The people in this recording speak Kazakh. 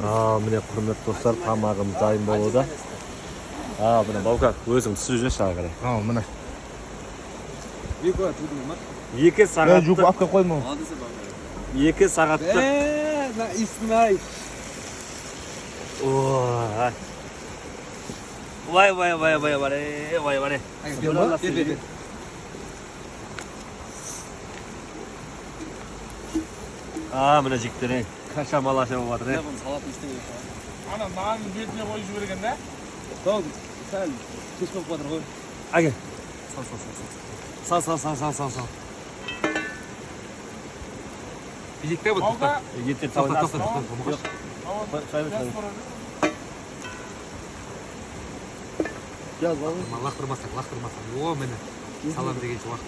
Ал, міне, құрметті достар, тамағымыз дайын болуда. Ал, міне, Баука, өзің түсіріп жіберші ары қарай. Ал, міне. 2 Мен сағаттық жуып алып келіп қойдым. 2 сағаттық. Исмай. Ой. Вай, вай, вай, вай, вай, вай, вай. Бер, бер. А, міне, жігіттер, ей, каша малаша болып жатыр, ей. Бұны салатын істеу керек. Ана нанның бетіне қойып жіберген да. Тау, сәл кеш болып жатыр ғой. Әке. Сал, сал, сал, сал. Сал, сал, сал, сал, сал, сал. Билейік те бұл, тоқта. Еттер. Тоқта, тоқта, тоқта. Мұқаш. Лақтырмасаң, лақтырмасаң. О, міне. Салам дегенше уақыт.